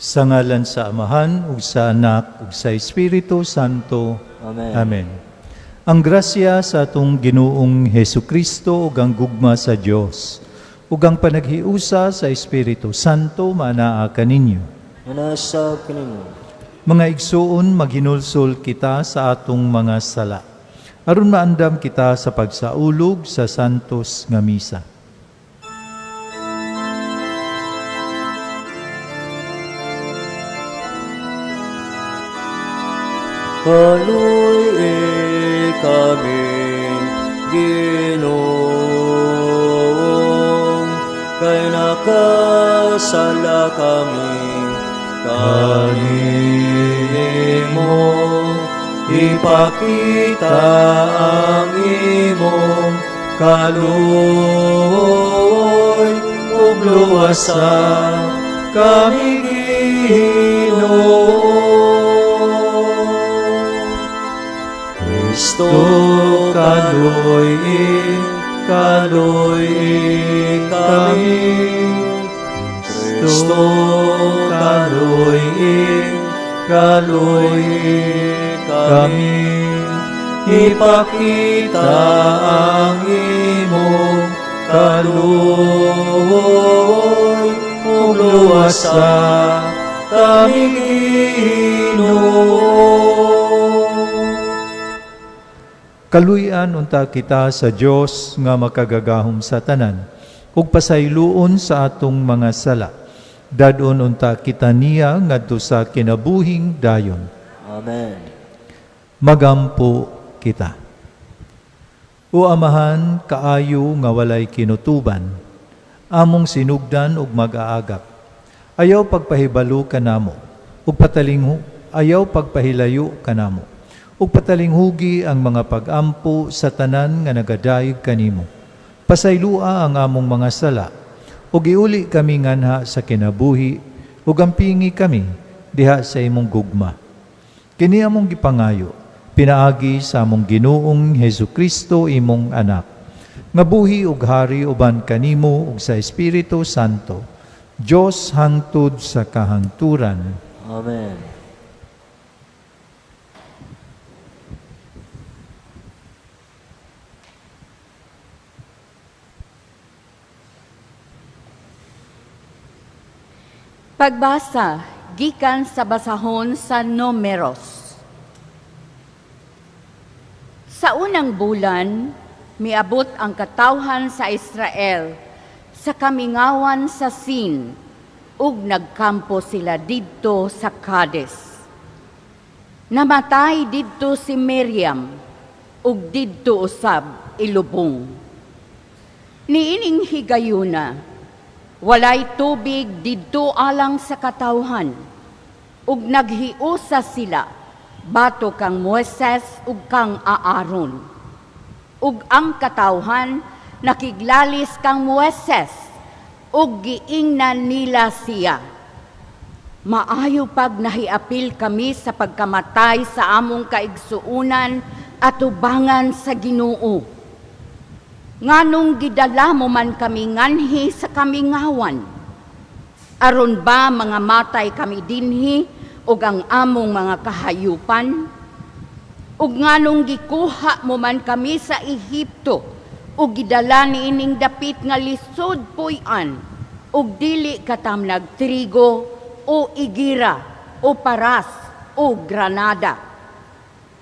Sa ngalan sa Amahan, ug sa Anak, ug sa Espiritu Santo. Amen. Amen. Ang grasya sa atong Ginoong Hesus Kristo ug ang gugma sa Dios ug ang panaghiusa sa Espiritu Santo manaa kaninyo. Manasa kanimo. Mga igsuon, maghinulsol kita sa atong mga sala aron maandam kita sa pagsaulog sa santos nga misa. Kaluy kami, Ginoong, kay nakasala kami kanimo. Ipakita ang imong kaluoy ug luwasa kami, Ginoo. Kristo, kaluy kaluy kami. Kristo, kaluy kaluy kami. Ipakita ang imong kaluoy ug luwasa kami, Ginoo. Kaluy-an unta kita sa Dios nga makagagahom sa tanan ug pasayloon sa atong mga sala. Dad-on unta kita niya ngadto sa kinabuhing dayon. Amen. Magampo kita. O Amahan, kaayo nga walay kinutuban, among sinugdan ug mag-aagap. Ayaw pagpahibalo kanamo, ug patalinghu, ayaw pagpahilayo kanamo, ug patalinghugi ang mga pag-ampo sa tanan nga nagadayeg kanimo. Pasaylua ang among mga sala, ug iuli kami nganha sa kinabuhi, ug ampingi kami diha sa imong gugma. Kini among gipangayo, pinaagi sa among Ginoong Hesus Kristo, imong anak, nga buhi ug hari uban kanimo ug sa Espiritu Santo, Dios hangtod sa kahangturan. Amen. Pagbasa gikan sa basahon sa Numeros. Sa unang bulan, miabot ang katawhan sa Israel sa kamingawan sa Sin, ug nagkampo sila didto sa Kades. Namatay didto si Miriam, ug didto usab ilubong. Niining higayuna, walay tubig didto alang sa katawhan, ug naghiusa sila batok kang Moises ug kang Aaron. Ug ang katawhan nakiglalis kang Moises ug giingnan nila siya. Maayo pag nahiapil kami sa pagkamatay sa among kaigsuonan atubangan sa Ginoo. Nganong gidala mo man kami nganhi sa kamingawan? Aron ba mga matay kami dinhi ug ang among mga kahayupan? Ug nganong gikuha mo man kami sa Ehipto ug gidala niining dapit nga lisod puy-an ug dili katamnag trigo o igira o paras o granada?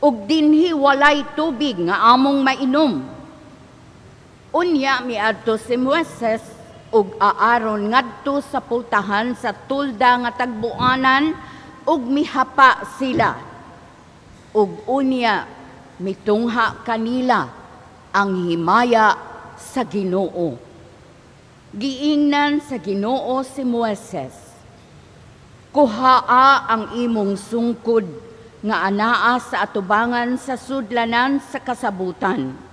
Ug dinhi walay tubig nga among mainom. Unya miadto si Moises ug Aaron ngadto sa pultahan sa tulda nga tagbuanan ug mihapa sila. Ug unya mitungha kanila ang himaya sa Ginoo. Giingnan sa Ginoo si Moises, "Kuhaa ang imong sungkod nga anaa sa atubangan sa sudlanan sa kasabutan.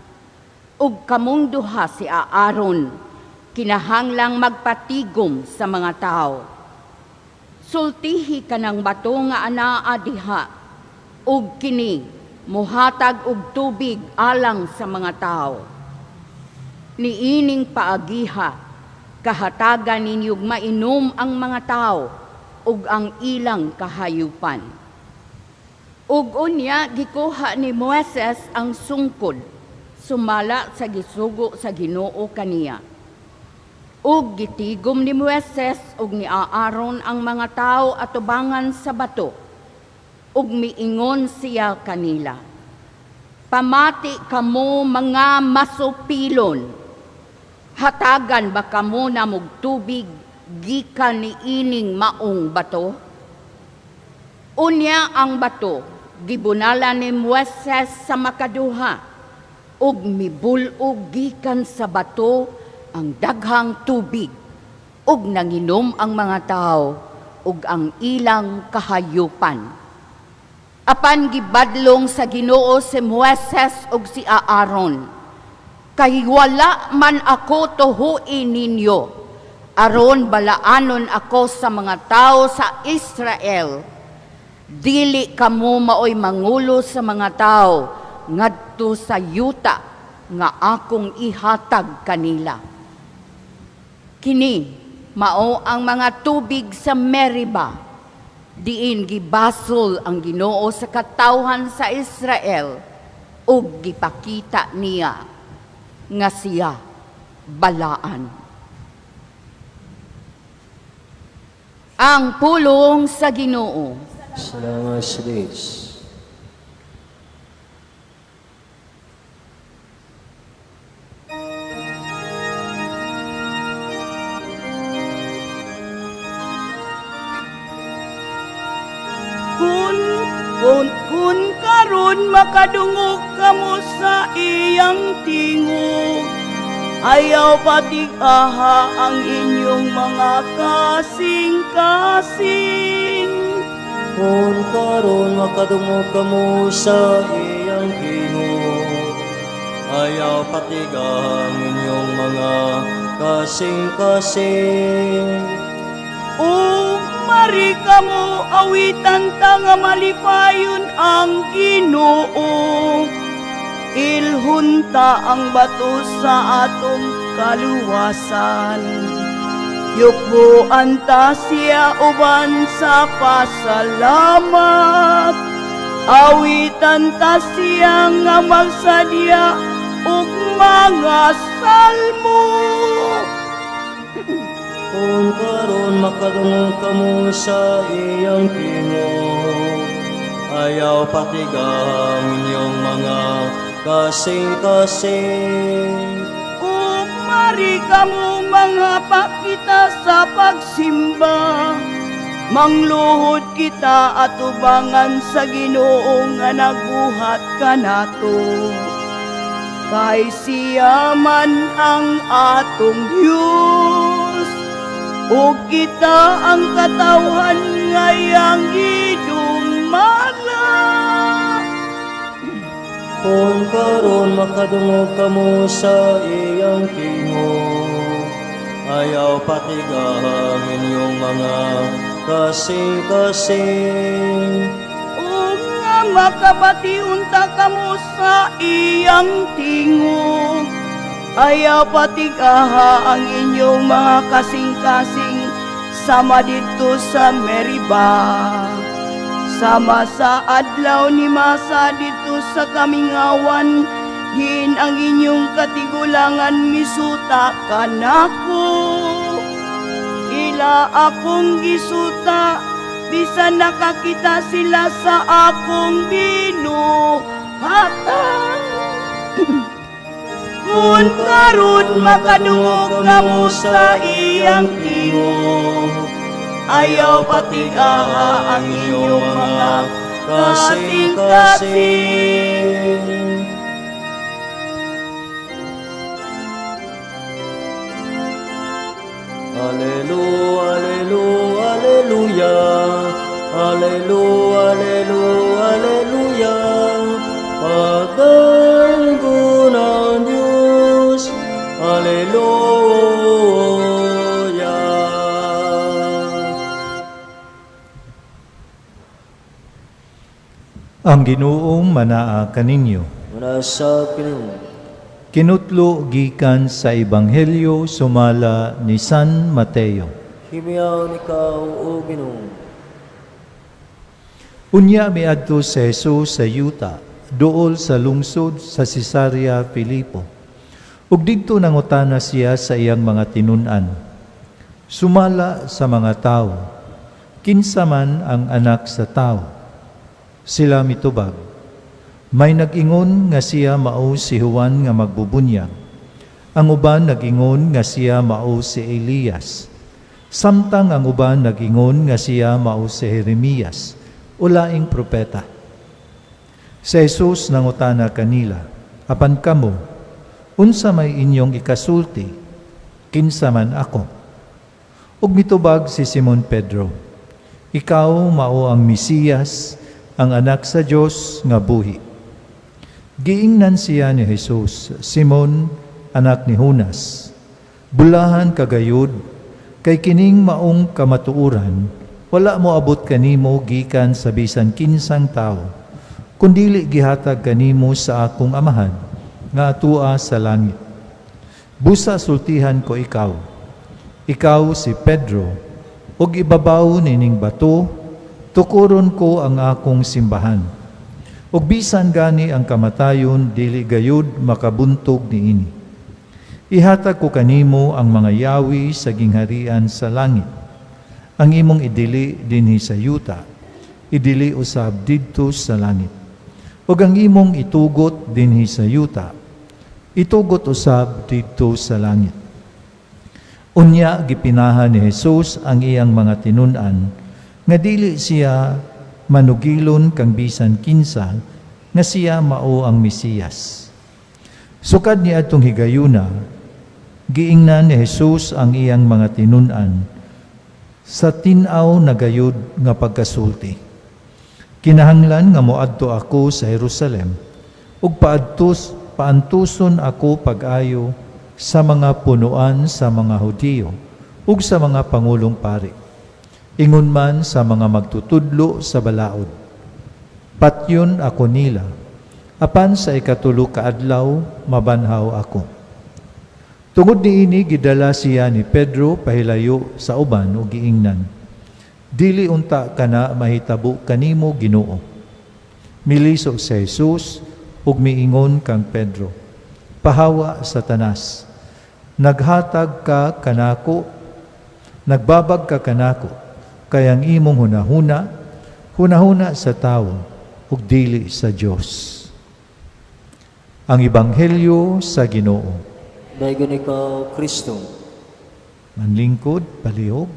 Ug kamong duha si Aaron kinahanglang magpatigom sa mga tao. Sultihi kanang bato nga anaa diha, ug kini muhatag og tubig alang sa mga tao. Niining paagiha, kahatagan ninyog mainom ang mga tao." ug ang ilang kahayupan. Ug unya gikuha ni Moises ang sungkod sumala sa gisugo sa Ginoo kaniya. Ug gitigom ni Moises ug ni Aaron ang mga tawo atubangan sa bato. Ug miingon siya kanila: "Pamati kamo, mga masupilon. Hatagan ba kamo namog tubig gikan niining maong bato?" Unya ang bato gibunalan ni Moises sa makaduha ug mibul-og gikan sa bato ang daghang tubig, ug nanginom ang mga tao ug ang ilang kahayupan. Apan gibadlong sa Ginoo si Moises ug si Aaron: "Kay wala man ako tuhui ninyo aron balaanon ako sa mga tao sa Israel. Dili kamo maoy mangulo sa mga tao ngadto sa yuta nga akong ihatag kanila." Kini mao ang mga tubig sa Meriba, diin gibasol ang Ginoo sa katawhan sa Israel ug gipakita niya nga siya balaan. Ang pulong sa Ginoo. Salamat sa Diyos. Kun karon makadungog kamo sa iyang tingog, ayaw patig-aha ang inyong mga kasing-kasing. Kung karon makadungog kamo sa iyang tingog, ayaw patig-aha ang inyong mga kasing-kasing. Ug mari kamo, awitan ta nga malipayon ang Ginoo. Ilhon ta ang bato sa atong kaluwasan. Yukbuan ta siya uban sa pasalamat. Awitan ta siya nga magsadya ug mga salmo. Kung karon makadungog kamo sa iyang tingog, ayaw patig-aha ang inyong mga kasing-kasing. Ug mari kamo, manghapa kita sa pagsimba. Mangluhod kita atubangan sa Ginoo nga nagbuhat kanato. Kay siya man ang atong Dios, ug kita ang katawhan nga iyang gidumala. Kung karon makadungog kamo sa iyang tingog, ayaw patig-aha ang inyong mga kasing-kasing. Ug nga makabati unta kamo sa iyang tingog, ayaw patig-aha ang inyong mga kasing-kasing sama didto sa Meriba, sama sa adlaw ni Masa didto sa kamingawan, diin ang inyong katigulangan misuta kanako. Ila akong gisuta, bisan nakakita sila sa akong binuhatan. Kung karon makadungog kamo sa iyang tingog, ayaw patig-aha ang inyong mga kasing-kasing. Allelu, allelu, alleluia. Allelu, allelu, alleluia. Pagdanggo ng Diyos. Alleluia. Ang Ginoong manaa kaninyo. Manaa sab kanimo. Kinutlo gikan sa Ebanghelyo sumala ni San Mateo. Himiyawon ikaw, O Ginoo. Unya miadto si Jesus sa yuta, duol sa lungsod sa Cesarea Filipo. Ug didto nangutana siya sa iyang mga tinun-an. Sumala sa mga tawo, kinsa man ang Anak sa Tawo? Sila mitubag, may nag-ingon nga siya mao si Juan nga magbubunyag. Ang uban nag-ingon nga siya mao si Elias. Samtang ang uban nag-ingon nga siya mao si Jeremias o laing propeta. Si Jesus nangutana kanila, "Apan kamo, unsa may inyong ikasulti? Kinsa man ako?" Ug mitubag si Simon Pedro, "Ikaw mao ang Mesiyas, ang Anak sa Dios nga buhi." Giingnan siya ni Jesus, "Simon, anak ni Junas, bulahan ka gayud, kay kining maong kamatuoran wala moabot kanimo gikan sa bisan kinsang tawo, kundili gihatag kanimo sa akong Amahan nga atua sa langit. Busa sultihan ko ikaw. Ikaw si Pedro, ug ibabaw nining bato, tukuron ko ang akong simbahan. Ug bisan gani ang kamatayon dili gayud makabuntog niini. Ihatag ko kanimo ang mga yawi sa gingharian sa langit. Ang imong idili dinhi sa yuta, idili usab didto sa langit. Ug ang imong itugot dinhi sa yuta, itugot usab didto sa langit." Unya gipinahan ni Jesus ang iyang mga tinun-an nga dili siya manugilon kang bisan kinsa nga siya mao ang Mesiyas. Sukad ni atong higayuna, giingnan ni Jesus ang iyang mga tinun-an sa tin-aw na gayud nga pagkasulti, "Kinahanglan nga moadto ako sa Jerusalem ug paantuson ako pag-ayo sa mga punuan sa mga Hudiyo ug sa mga pangulong pari, ingon man sa mga magtutudlo sa balaod. Patyon ako nila, apan sa 3 ka adlaw mabanhaw ako." Tungod niini gidala siya ni Pedro pahilayo sa uban ug giingnan, "Dili unta kana mahitabo kanimo, Ginoo." Miliso si Jesus ug miingon kang Pedro, "Pahawa, Satanas. Naghatag ka kanako, nagbabag ka kanako, kay ang imong hunahuna, hunahuna sa tawo, ug dili sa Dios." Ang Ebanghelyo sa Ginoo. Dayon ikaw, Kristo. Manlingkod, palihog.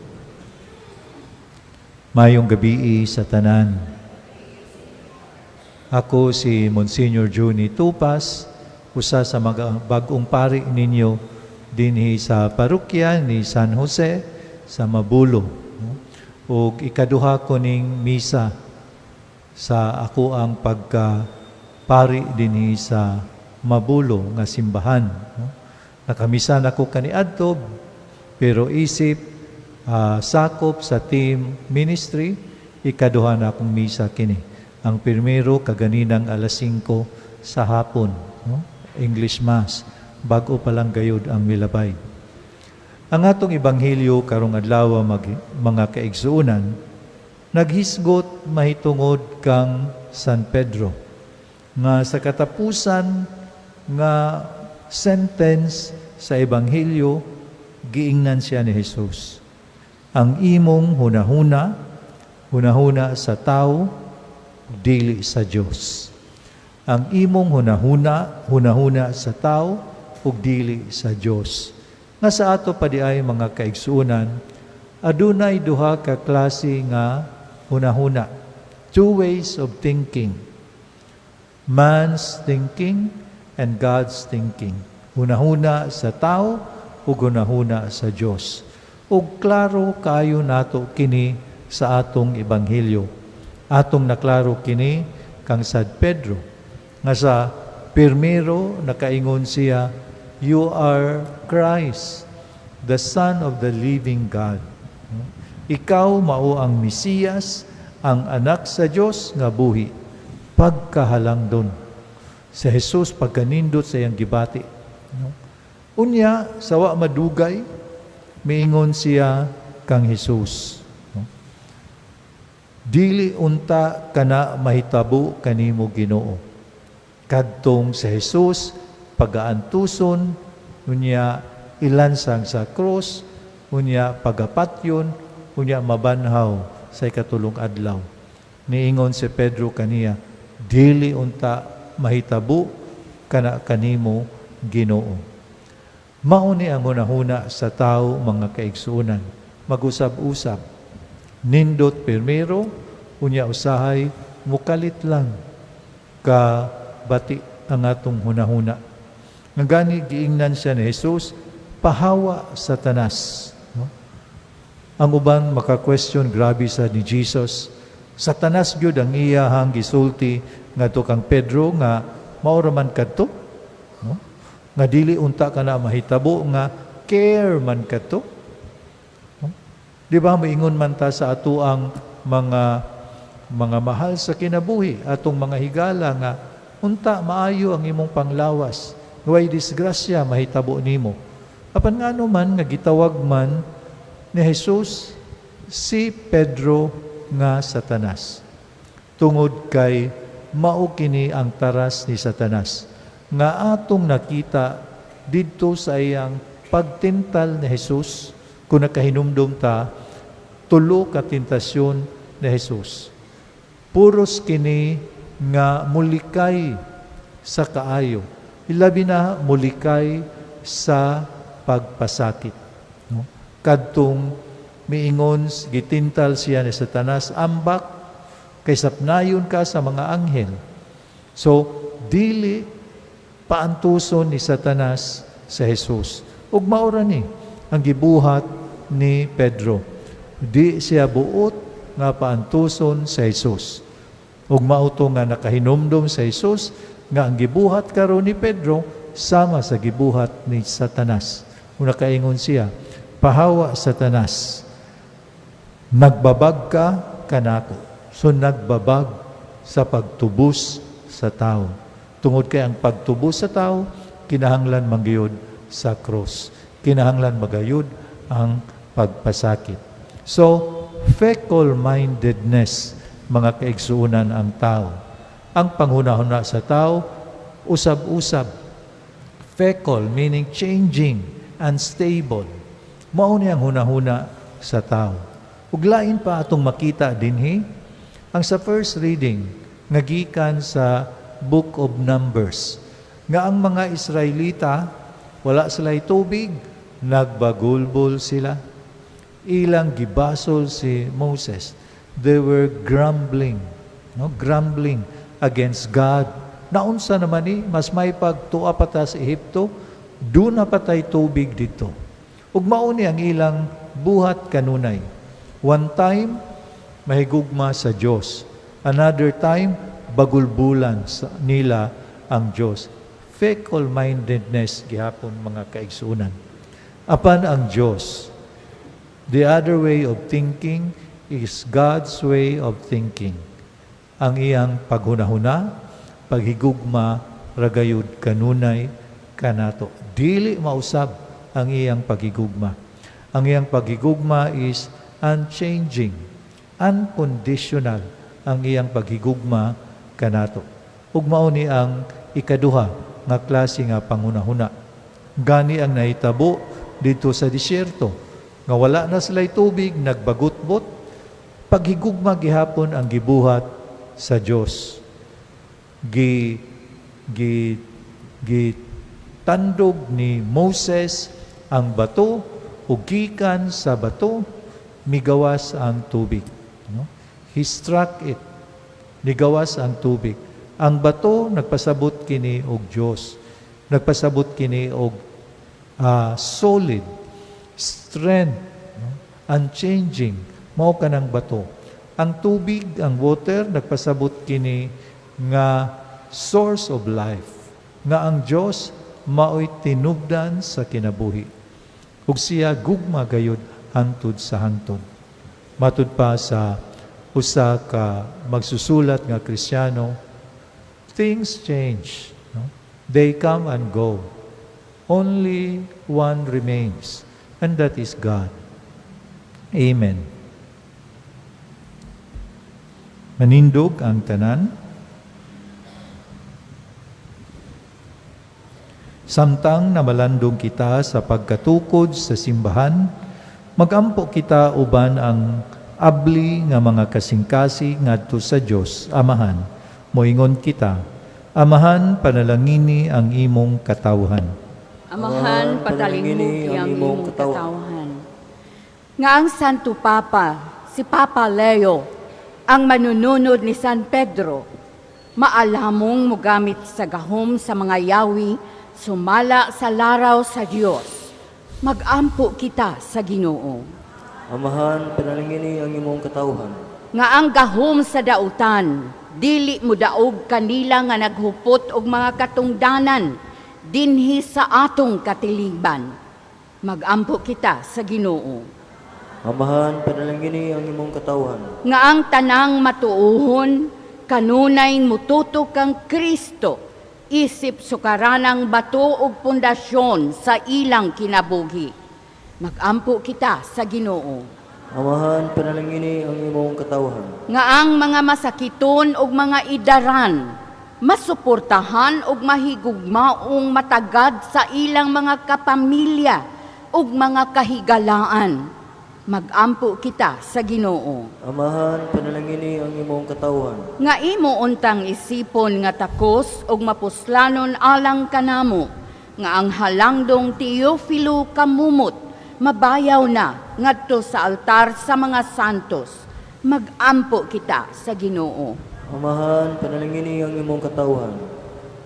Maayong gabii sa tanan. Ako si Monsignor Junie Tupas, usa sa mga bag-ong pari ninyo dinhi sa parokya ni San Jose sa Mabulo. Ug ikaduha ko ning misa sa ako ang pagka pari dinhi sa Mabulo nga simbahan. Nakamisa na ko kaniadto, pero isip sakop sa team ministry, ikaduha na akong misa kini. Ang primero kaganinang alas 5 sa hapon, no? English Mass, bago pa lang gayud ang milabay. Ang atong ebanghelyo karong adlaw, mga kaigsuonan, naghisgot mahitungod kang San Pedro nga sa katapusan nga sentence sa ebanghelyo, giingnan siya ni Jesus, "Ang imong hunahuna, hunahuna sa tao, dili sa Dios." Ang imong hunahuna, hunahuna sa tao, ug dili sa Dios. Nga sa ato pa diay, mga kaigsuonan, adunay duha ka klase nga hunahuna. Two ways of thinking. Man's thinking and God's thinking. Hunahuna sa tao ug hunahuna sa Dios. Ug klaro kayo nato kini sa atong ebanghelyo. Atong naklaro kini kang San Pedro nga sa pirmero nakaingon siya, "You are Christ, the Son of the living God." Ikaw mao ang Mesiyas, ang Anak sa Dios nga buhi. Pagkahalangdon sa Jesus, pagkanindot sa iyang gibati. No? Unya, sawa madugay, miingon siya, kang Jesus, no? "Dili unta kana mahitabo kanimo, Ginoo." Kadtong sa Jesus pagaantuson, unya ilansang sa krus, unya pagapatyon, unya mabanhaw sa ikatulong adlaw. Niingon si Pedro kaniya, "Dili unta mahitabo kana kanimo, Ginoo." Mao ni ang hunahuna sa tao, mga kaigsuonan. Mag-usab-usab. Nindot pirmero, unya usahay mukalit lang ka bati ang atong hunahuna. Nga gani giingnan siya ni Jesus, "Pahawa, Satanas." No? Ang uban maka-question, grabe sa ni Jesus. Satanas gyud ang iyahang gisulti ngadto kang Pedro nga mao ra man kadto. No? Nga dili unta kana mahitabo, nga care man kadto. No? Di ba moingon man ta sa atoang mga mahal sa kinabuhi, atong mga higala nga unta maayo ang imong panglawas, way disgrasya mahitabo nimo? Apan ngano man nga gitawag man ni Jesus si Pedro nga Satanas? Tungod kay mao kini ang taras ni Satanas nga atong nakita didto sa iyang pagtintal ni Jesus. Kung nakahinumdum ta, tulo ka tentasyon ni Jesus. Puros kini nga mulikay sa kaayo. Ilabi na mulikay sa pagpasakit. No? Kadtong miingon, gitintal siya ni Satanas, "Ambak, kay sapnayon ka sa mga anghel." So, dili paantuson ni Satanas sa Jesus. Ug maura ni ang gibuhat ni Pedro. Di siya buot nga paantuson sa Jesus. Ug mao to nga nakahinumdom sa Jesus nga ang gibuhat karon ni Pedro sama sa gibuhat ni Satanas. Ug nakaingon siya, "Pahawa, Satanas. Nagbabag ka kanako." So nagbabag sa pagtubos sa tao. Tungod kay ang pagtubos sa tao kinahanglan manggayod sa cross. Kinahanglan magayod ang pagpasakit. So, fickle-mindedness, mga kaigsuunan, ang tao. Ang panghunahuna sa tao, usab-usab. Fickle, meaning changing, unstable. Mao ni ang hunahuna sa tao. Ug lain pa atong makita dinhi ang sa first reading nga gikan sa Book of Numbers nga ang mga Israelita, wala sila tubig, nagbagulbol sila. Ilang gibasol si Moses. They were grumbling, no? Grumbling against God. Naunsa naman ni, mas may pagtua pa ta sa Ehipto, duna pa tay tubig didto. Ug mao ni ang ilang buhat kanunay. One time, mahigugma sa Dios. Another time, bagulbulan sa nila ang Dios. Fickle-mindedness gihapon, mga kaigsuonan. Apan ang Dios, the other way of thinking is God's way of thinking. Ang iyang paghunahuna, paghigugma, ragayod kanunay kanato. Dili mausab ang iyang paghigugma. Ang iyang paghigugma is unchanging, unconditional ang iyang paghigugma kanato. Ug mao ni ang ikaduha nga klase nga panghunahuna. Gani ang nahitabo didto sa disyerto nga wala na sila'y tubig, nagbagutbot, paghigugma gihapon ang gibuhat sa Dios. Gi gi gi tandog ni Moses ang bato ug gikan sa bato migawas ang tubig, no? He struck it. Nigawas ang tubig. Ang bato nagpasabot kini og Dios. Nagpasabot kini og solid strength, no? Unchanging mao kanang bato. Ang tubig, ang water, nagpasabot kini nga source of life, nga ang Dios mao'y tinubdan sa kinabuhi. Ug siya gugma gayud hangtod sa hangtod. Matud pa sa usa ka magsusulat nga Kristiyano, things change, no? They come and go. Only one remains, and that is God. Amen. Manindog ang tanan. Samtang namalandong kita sa pagkatukod sa simbahan, magampo kita uban ang abli nga mga kasingkasi ngadto sa Dios Amahan. Moingon kita, Amahan, panalangini ang imong katawhan. Amahan, patalinghugi ang imong katawhan. Nga ang Santo Papa, si Papa Leo, ang manununod ni San Pedro, maalamong mugamit sa gahom sa mga yawi, sumala sa laraw sa Dios. Magampo kita sa Ginoo. Amahan, panalangini ang imong katawhan. Nga ang gahom sa dautan, dili mo daog kanila nga naghupot og mga katungdanan dinhi sa atong katilingban. Magampo kita sa Ginoo. Amahan, panalangini ang imong katawhan. Nga ang tanang matuohon kanunay mututok kang Kristo, isip sukaranang bato ug pundasyon sa ilang kinabuhi. Magampo kita sa Ginoo. Amahan, panalangini ang imong katawhan. Nga ang mga masakiton ug mga idaran, masuportahan ug mahigugmaong matagad sa ilang mga kapamilya ug mga kahigalaan. Magampo kita sa Ginoo. Amahan, panalangini ang imong katawhan. Nga imo untang isipon nga takos ug mapuslanon alang kanamo, nga ang halangdong Teofilo kamumot mabayaw na ngadto sa altar sa mga santos. Magampo kita sa Ginoo. Amahan, panalangini ang imong katawhan.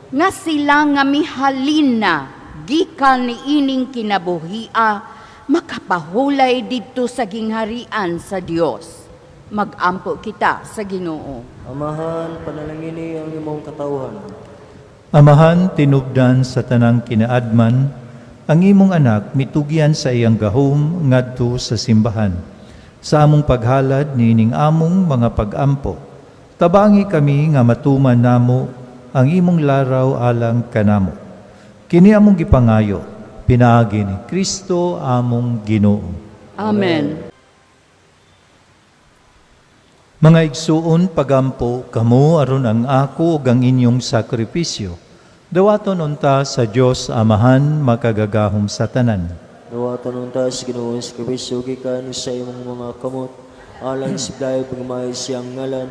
Nga sila nga mihalin na gikan niining kinabuhia, makapahulay didto sa gingharian sa Dios. Magampo kita sa Ginoo. Amahan, panalangini ang imong katawhan. Amahan, tinubdan sa tanang kinaadman, ang imong anak mitugyan sa iyang gahom ngadto sa simbahan. Sa among paghalad niining among mga pag-ampo, tabangi kami nga matuman namo ang imong laraw alang kanamo. Kini among gipangayo, pinaagi ni Kristo among Ginoo. Amen. Mga igsuon, pagampo kamo aron ang ako ug ang inyong sakripisyo. Dawaton unta sa Dios Amahan makagagahom sa tanan. Dawaton unta sa Ginoo sa sakripisyo gikan sa imong mga kamot, alang sa dayeg pagmamay siyang ngalan,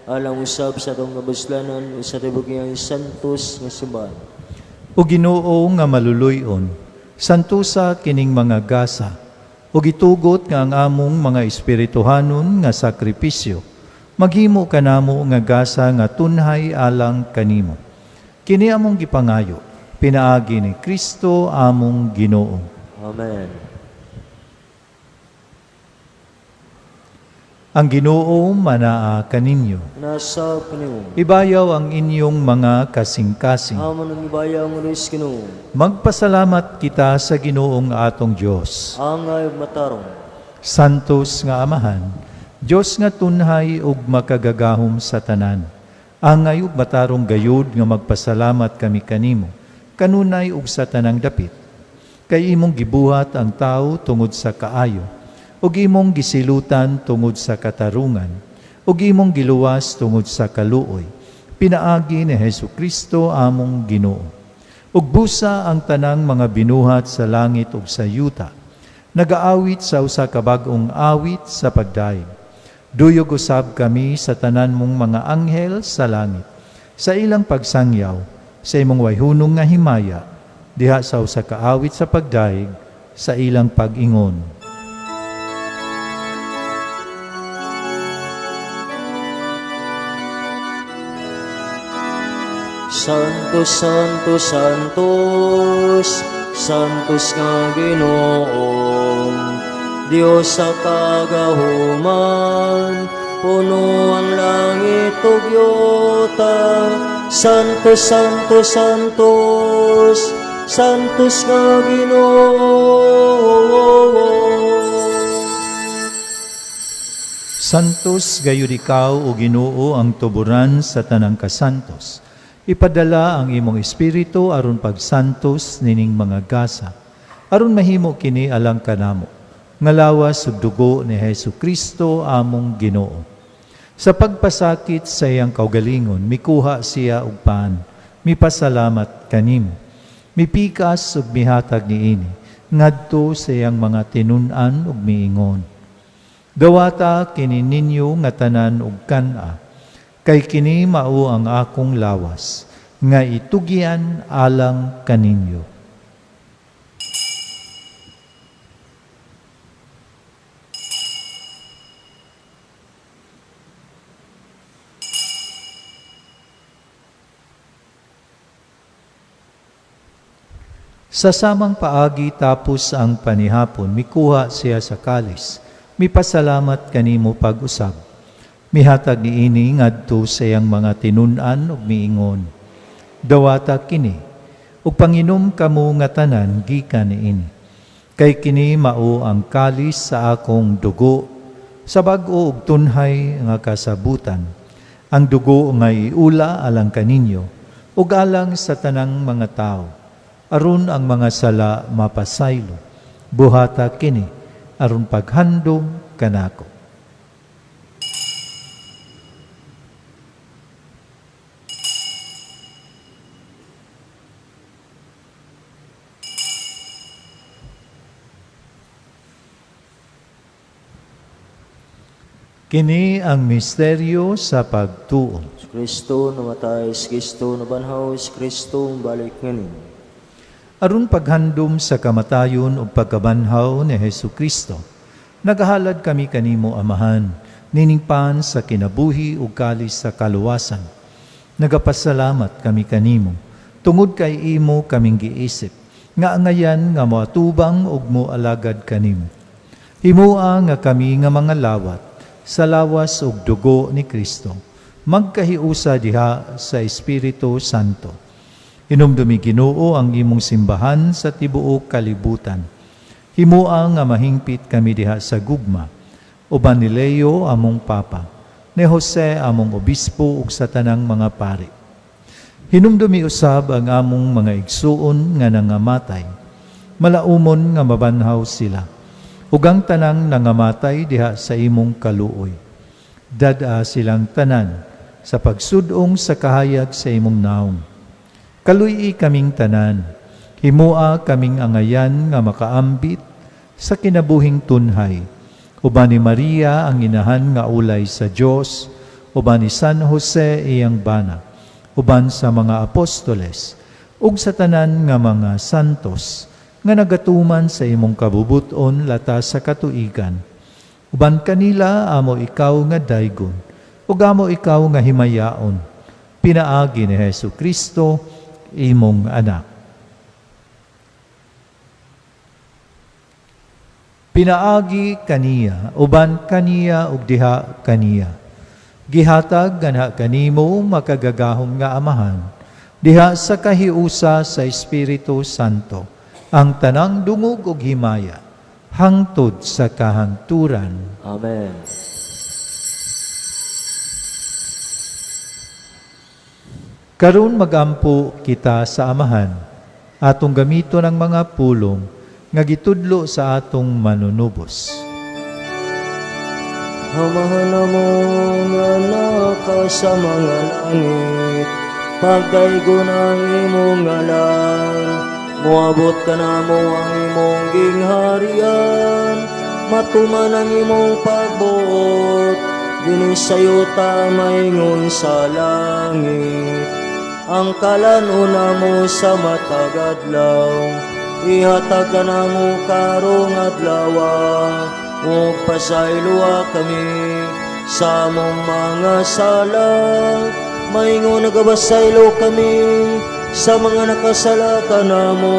alang usab sa atong kabuslanan ug sa tibuok niyang santos nga simbahan. O Ginoo nga maluluy-on, santusa kining mga gasa, ug itugot nga ang among mga espirituhanon nga sakripisyo, maghimo kanamo nga gasa nga tunhay alang kanimo. Kini among gipangayo, pinaagi ni Kristo among Ginoo. Amen. Ang Ginoo manaa kaninyo. Nasa kanimo. Ibayaw ang inyong mga kasing-kasing. Amo nang ibayaw ang oras Ginoo. Magpasalamat kita sa Ginoong atong Dios. Angay ug matarong. Santos nga Amahan, Dios nga tunhay ug makagagahom sa tanan. Angay ug matarong gayud nga magpasalamat kami kanimo, kanunay ug sa tanang dapit. Kay imong gibuhat ang tao tungod sa kaayo, ug imong gisilutan tungod sa katarungan, ug imong giluwas tungod sa kaluoy, pinaagi ni Hesukristo among Ginoo. Ug busa ang tanang mga binuhat sa langit ug sa yuta, nagaawit sa usa ka bag-ong awit sa pagdaig. Duyog usab kami sa tanan mong mga anghel sa langit, sa ilang pagsangyaw, sa imong wayhunong nga himaya, diha sa usa ka awit sa pagdaig, sa ilang pag-ingon. Santos, Santos, Santos, Santos nga Ginoo, Dios sa kagahuman, puno ang langit ug yuta. Santos, Santos, Santos, Santos nga Ginoo. Santos gayud ikaw o Ginoo ang tuburan sa tanang kasantos. Ipadala ang imong espiritu aron pagsantos nining mga gasa, aron mahimo kini alang kanamo. nga lawas ug dugo ni Hesu Kristo among Ginoo. Sa pagpasakit sa iyang kaugalingon, mikuha siya og pan, mipasalamat kanimo, mipikas ug mihatag niini ngadto sa iyang mga tinun-an ug miingon: "Dawata kini ninyo nga tanan ug kan-a, kay kini mao ang akong lawas nga itugyan alang kaninyo." Sa samang paagi tapos ang panihapon, mikuha siya sa kalis, mipasalamat kanimo pag-usab. Mihatag niini ngadto sa iyang mga tinun-an ug miingon: "Dawata kini, ug panginom kamo nga tanan gikan niini. Kay kini mao ang kalis sa akong dugo, sa bag-o ug tunhay nga kasabutan. Ang dugo nga iula alang kaninyo, ug alang sa tanang mga tawo, aron ang mga sala mapasaylo. Buhata kini, aron paghandom kanako." Kini ang misteryo sa pagtuo. Si Kristo namatay, si Kristo nabanhaw, si Kristo balik nganin. Aron paghandom sa kamatayon ug pagkabanhaw ni Hesu Kristo, nagahalad kami kanimo, Amahan, niningpan sa kinabuhi ug kalis sa kaluwasan. Nagapasalamat kami kanimo, tungod kay imo kaming giisip, nga angayan nga moatubang ug moalagad kanimo. Himoa nga kami nga mga lawat, sa lawas ug dugo ni Kristo, magkahiusa diha sa Espiritu Santo. Hinumdumi, Ginoo, ang imong simbahan sa tibuok kalibutan. Himoa nga mahingpit kami diha sa gugma, uban ni Leo among Papa, ni Jose among Obispo ug sa tanang mga pari. Hinumdumi usab ang among mga igsuon nga nangamatay. Malaumon nga mabanhaw sila, ug ang tanang nangamatay diha sa imong kaluoy. Dad-a silang tanan sa pagsudong sa kahayag sa imong naong. Kaluy-i kaming tanan, himoa kaming angayan nga makaambit sa kinabuhing tunhay. Uban ni Maria ang inahan nga ulay sa Dios, uban ni San Jose iyang bana, uban sa mga apostoles, ug sa tanan nga mga santos, nga nagatuman sa imong kabubuton lata sa katuigan. Uban kanila amo ikaw nga daygon, ug amo ikaw nga himayaon, pinaagi ni Hesu Kristo, imong anak. Pinaagi kaniya, uban kaniya ug diha kaniya. Gihatag ganha kanimo makagagahom nga Amahan, diha sa kahiusa sa Espiritu Santo, ang tanang dungog ug himaya, hangtod sa kahangturan. Amen. Karon magampo kita sa Amahan, atong gamiton ang mga pulong nga gitudlo sa atong manunubos. Amahan namo nga naka sa mga langit, pagdaygon ang imong ngalan, moabot kanamo ang imong gingharian, matuman ang imong pagbuot, dinhi sa yuta maingon sa langit. Ang kalan-on namo sa matag adlaw, ihatag kanamo karong adlawa, ug pasayloa kami sa among mga sala, maingon nagabasaylo kami sa mga nakasala kanamo.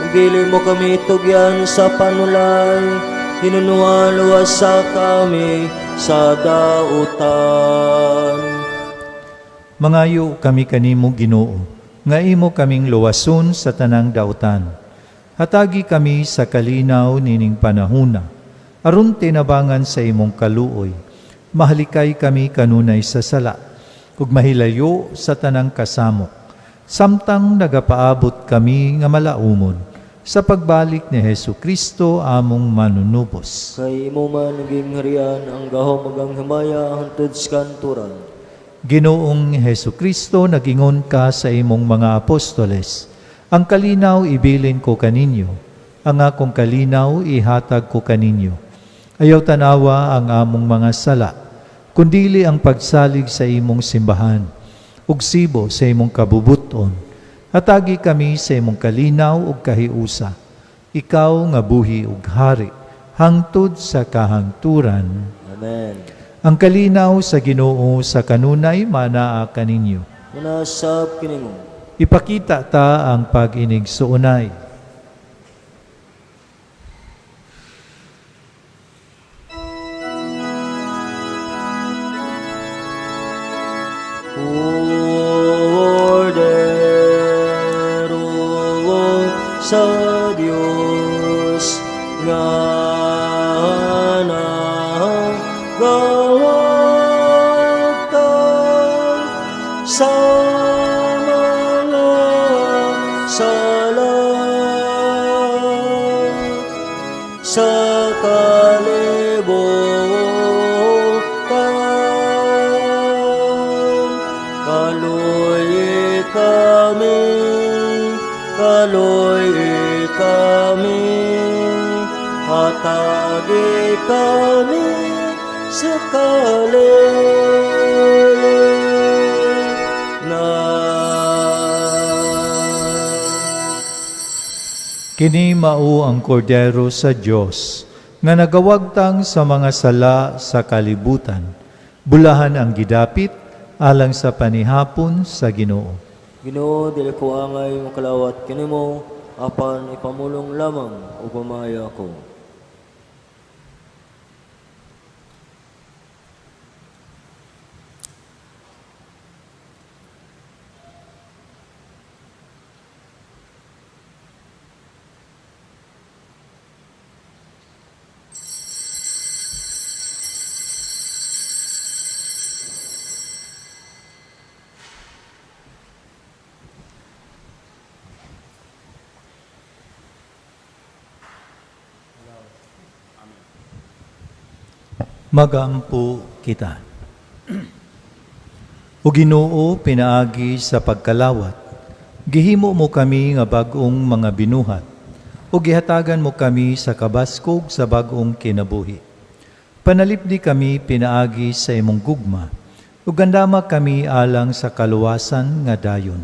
Ug dili mo kami tugyan sa panulay, hinunuan luwasa kami sa dautan. Mangayo kami kanimo, Ginoo, nga imo kaming luwason sa tanang dautan. Hatagi kami sa kalinaw nining panahuna, aron tinabangan sa imong kaluoy. Mahalikay kami kanunay sa sala, ug mahilayo sa tanang kasamok. Samtang nagapaabot kami nga malaumon, sa pagbalik ni Hesu Kristo among manunubos. Kay imo man naging harian ang gahom ug ang himaya hangtod sa kanturan. Ginoong Hesu Kristo, nagingon ka sa imong mga apostoles, ang kalinaw ibilin ko kaninyo, ang akong kalinaw ihatag ko kaninyo. Ayaw tanawa ang among mga sala, kundili ang pagsalig sa imong simbahan, ug sibo sa imong kabubuton. Hatagi kami sa imong kalinaw ug kahiusa. Ikaw nga buhi ug hari, hangtod sa kahangturan. Amen. Ang kalinaw sa Ginoo sa kanunay manaa kaninyo. Munasab kinimo. Ipakita ta ang pag-inig suunay. Kordero sa Dios nga nagawagtang sa mga sala sa kalibutan. Kaluoyi kami, kaluoyi kami, hatagi kami sa kalinaw. Kini mao ang kordero sa Dios nga nagawagtang sa mga sala sa kalibutan. Bulahan ang gidapit alang sa panihapon sa Ginoo. Ginoo, dili ko angay makalawat kanimo, apan ipamulong lamang ug mamaayo ako. Magampo kita. O Ginoo, pinaagi sa pagkalawat, gihimo mo kami nga bag-ong mga binuhat, o gihatagan mo kami sa kabaskog sa bag-ong kinabuhi. Panalipdi kami pinaagi sa imong gugma, ug gandama kami alang sa kaluwasan nga dayon.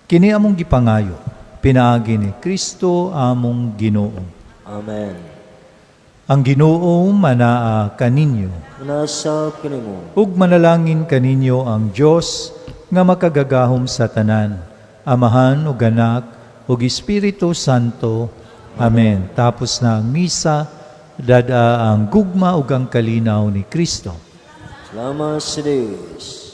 Kini among gipangayo, pinaagi ni Kristo among Ginoo. Amen. Ang Ginoo manaa kaninyo. Manasab kanimo. Ug manalangin kaninyo ang Dios nga makagagahom sa tanan, Amahan ug Anak ug Espiritu Santo. Amen. Tapos na ang misa, dada ang gugma ug ang kalinaw ni Kristo. Salamat sa Dios.